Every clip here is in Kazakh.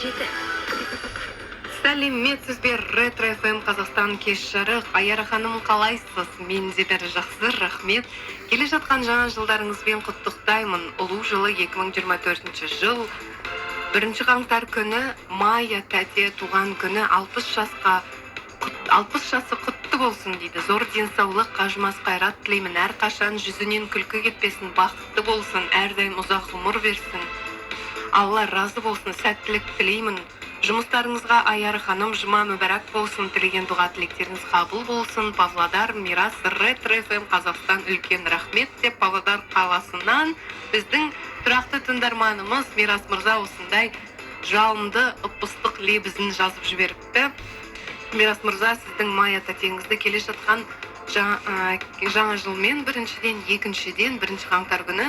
7. Сәлеметсіз бе, Ретро ФМ Қазақстан, кеш жарық! Аяра ханым, қалайсыз? Мен де бәрі жақсы, рахмет. Келе жатқан жаңа жылдарыңызбен құттықтаймын. Ұлу жылы 2024 жыл 1 қаңтар күні Майя тәте туған күні, 60 жасқа, 60 жасы құтты болсын дейді. Зор денсаулық, қажымас қайрат тілеймін. Әрқашан жүзінен күлкі кетпесін, бақытты болсын, әрдайым ұзақ ғұмыр берсін. Алла разы болсын, сәттілік тілеймін жұмыстарыңызға. Аяр ханым, жұма мүбәрак болсын, тілеген дұға тілектеріңіз қабыл болсын. Павлодар, Мирас, Ретро ФМ Қазақстан, үлкен рахмет деп Павлодар қаласынан біздің тұрақты тыңдарманымыз Мирас мырза осындай жалынды ып ыстық лебізін жазып жіберіпті. Мирас мырза, сіздің Майя тәтеңізді келе жатқан жаңа жылмен біріншіден, екіншіден, 1 қаңтар күні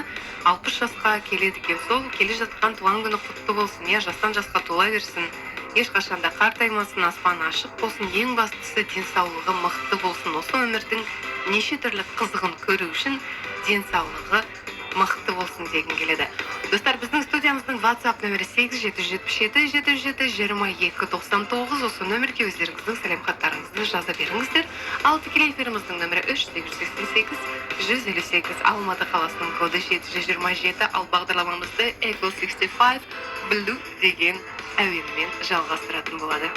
60 жасқа келеді екен. Сол келе жатқан туған күні құтты болсын, иә, жастан жасқа тола берсін, ешқашан да қартаймасын, аспаны ашық болсын, ең бастысы денсаулығы мықты болсын. Осы өмірдің неше түрлі қызығын көру үшін денсаулығы мықты болсын дегім келеді. Достар, біздің студиямыздың WhatsApp нөмірі 8 777 77 22 99. Осы нөмірге өздеріңіздің сәлем хаттарыңызды жаза беріңіздер. Ал тікелей эфиріміздің нөмірі 3 888 158, Алматы қаласының коды 727. Ал бағдарламамызды Eiffel 65 Blue деген әуенімен жалғастыратын болады.